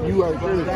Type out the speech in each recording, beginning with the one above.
You are first.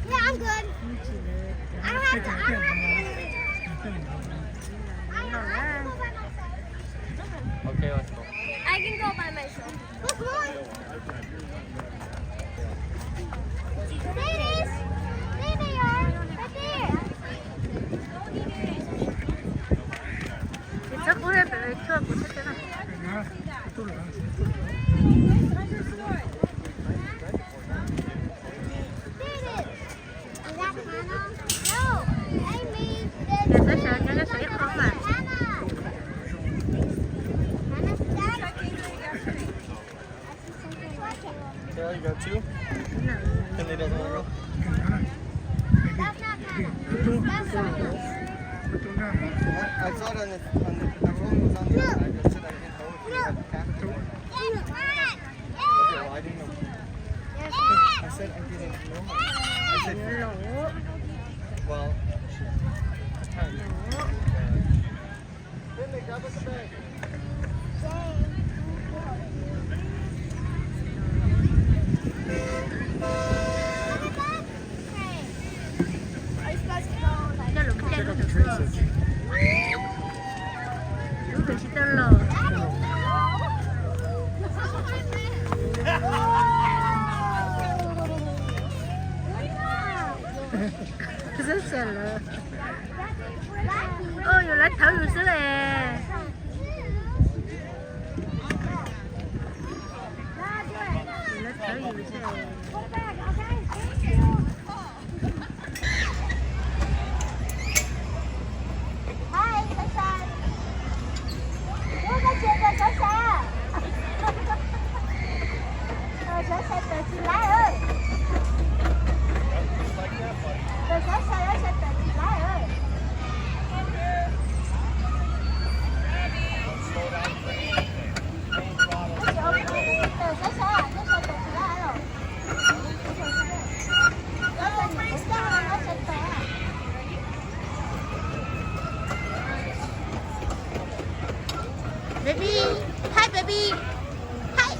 Yeah, I'm good. I don't have to. I don't have to. I don't have to go by myself. Okay, let's go. I can go by myself. Look, look. See this? See, they are right there. There you go, two. Can they doesn't want to go? That's not Hannah. That's someone else. I saw it on the, on the, the phone was on the other side. I just said I didn't know if you had a cat. Okay, well, I didn't know. I said I didn't know. I said, well, I can't. Coj lus caij lub tus tsis tau los. Xab xav lawm. Oj, yus lawv thawb yus xwb es. Yus lawv thawb yus xwb es. Baby, hi baby, hi.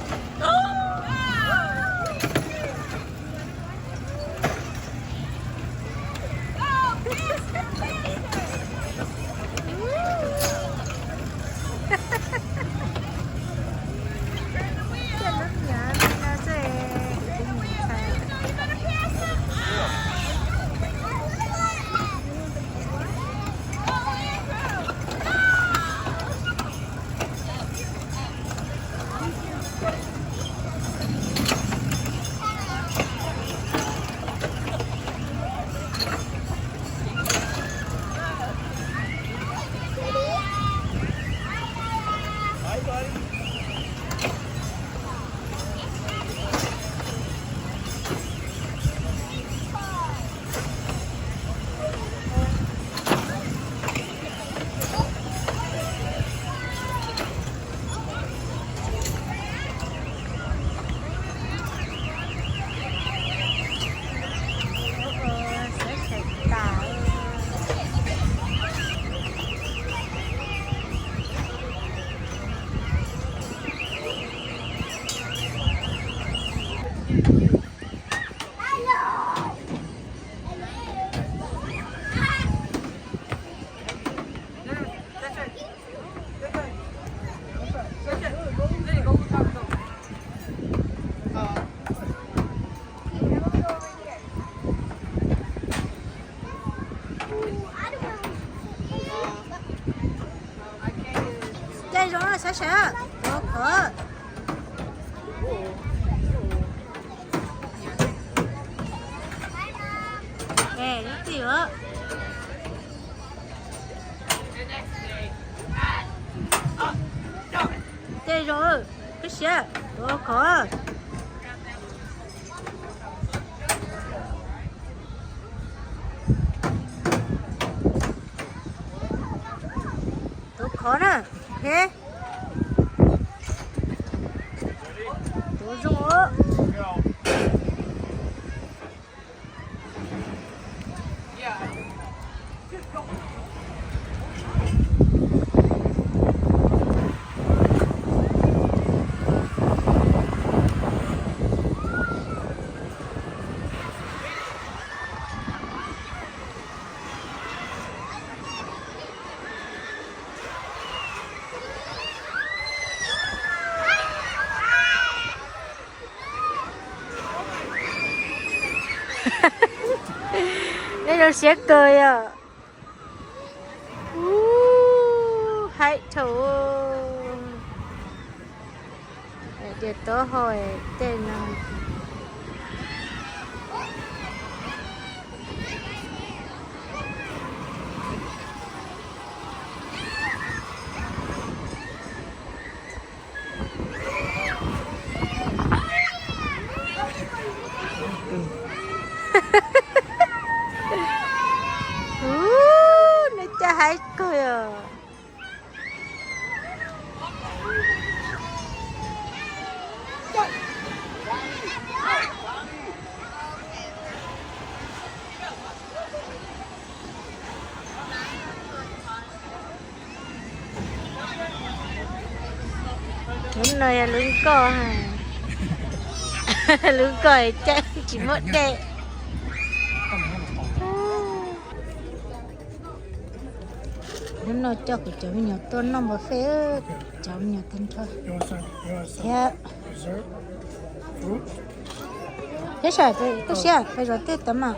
Caij zoo sab sab, tuav khov. Lub txim os. Caij zoo, kub siab, tuav khov. Tuav khov na. Tuav zoo. Neb zoo siab kawg yom. Ub, haib dhau. Daim diav taub hau tej no. Ub, neb caj haib kawg os. No yog lub nkoj, lub nkoj caij tsis muaj dej. Hnub no coj kuv cov me nyuam tuaj noj npua fej, cov me nyuam tag nrho thiab. Thiab sawm tuaj siab peb zov tej tau mas.